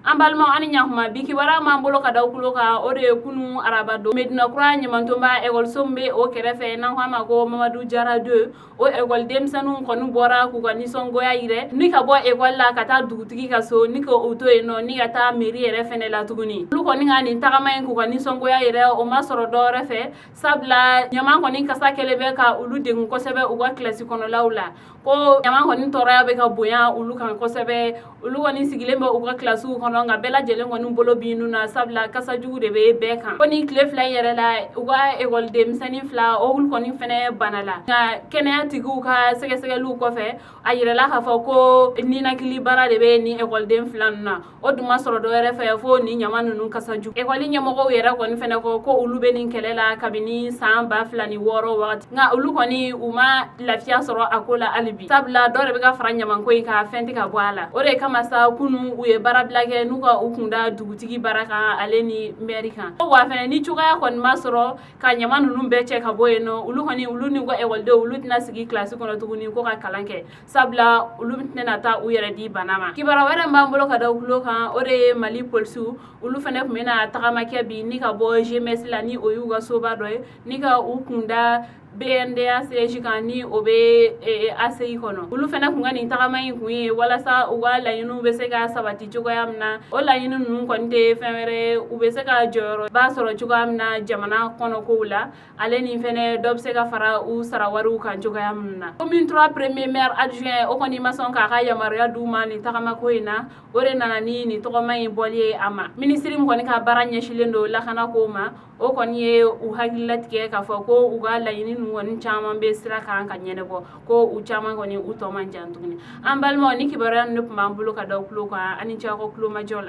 An balimaw, ani ɲakuma. Bi kibaruya m'an bolo ka da kulo kan, o de ye kunu araba don, Medina Kura ɲamantonba ekɔliso min bɛ o kɛrɛfɛ, n'an ko a ma ko Mamadu Jara 2, o ekɔli denmisɛnninw kɔni bɔra k'u ka nisɔngoya yirɛ ni ka bɔ ekɔli la ka taa dugutigi ka so, ni ka u to yen nɔ, ni ka taa mairie yɛrɛ fɛnɛ la tuguni. Olu kɔni ka nin tagama in k'u ka nisɔngoya yɛrɛ, o ma sɔrɔ dɔwɛrɛ fɛ, sabula ɲaman kɔni kasa kɛlen bɛ ka olu degun kosɛbɛ u ka kilasi kɔnɔlaw la, ko ɲaman kɔni tɔɔrɔya bɛ ka bonya olu kan kosɛbɛ. Olu kɔni sigilen bɛ u ka kilasiw kɔnɔ, nka bɛɛ lajɛlen kɔni bolo b'i nun na, sabula kasa jugu de bɛ bɛɛ kan. Ko ni tile 2 in yɛrɛ la, u ka ekɔliden misɛnnin fila, olu kɔni fɛnɛ bana la, nka kɛnɛya tigiw ka sɛgɛsɛgɛliw kɔfɛ, a yirala k'a fɔ ko ninakili baara de bɛ ni ekɔliden fila ninnu na. O dun ma sɔrɔ dɔwɛrɛ fɛ fo ni ɲama ninnu kasa jugu. Ekɔli ɲɛmɔgɔw yɛrɛ kɔni fɛnɛ ko ko olu bɛ nin kɛlɛ la kabini san 2006 wagati, nka olu kɔni u ma lafiya sɔrɔ a ko la hali bi, sabula dɔ de bɛ ka fara ɲamanko in kan, fɛn tɛ ka bɔ a la. O de kama sa, kunu u ye baarabila kɛ n'u ka u kunda dugutigi baara kan, ale ni mɛri kan. Wa fɛnɛ, ni cogoya kɔni ma sɔrɔ ka ɲama ninnu bɛɛ cɛ ka bɔ yen nɔ, olu kɔni, olu n'u ka ekɔlidenw, olu tɛna sigi kilasi kɔnɔ tuguni ko ka kalan kɛ, sabula olu tɛna taa u yɛrɛ di bana ma. Kibaruya wɛrɛ min b'an bolo ka da kulo kan, o de ye Mali polisiw, olu fɛnɛ tun bɛna tagama kɛ bi ni ka bɔ GMS la, ni o y'u ka soba dɔ ye, ni ka u kunda BNDA siège kan, ni o bɛ ACI kɔnɔ. Olu fɛnɛ kun ka nin tagama in kun ye walasa u ka laɲiniw bɛ se ka sabati cogoya min na. O laɲini ninnu kɔni tɛ fɛn wɛrɛ ye, u bɛ se ka jɔyɔrɔba sɔrɔ cogoya min na jamana kɔnɔkow la, ale ni fɛnɛ dɔ bɛ se ka fara u sara wariw kan cogoya min na. Commune 3 premier maire adjoint, o kɔni ma sɔn k'a ka yamaruya d'u ma nin tagamako in na. O de nana ni nin tɔgɔma in bɔli ye a ma. Minisiri min kɔni ka baara ɲɛsilen don lakanako ma, o kɔni ye u hakililatigɛ k'a fɔ ko u ka laɲini ninnu kɔni caman bɛ sira kan ka ɲɛnabɔ, ko u caman kɔni u tɔ man jan tuguni. An balimaw, ni kibaruya ninnu tun b'an bolo ka da kulo kan. Ani cɛ, aw ka kulomajɔ la.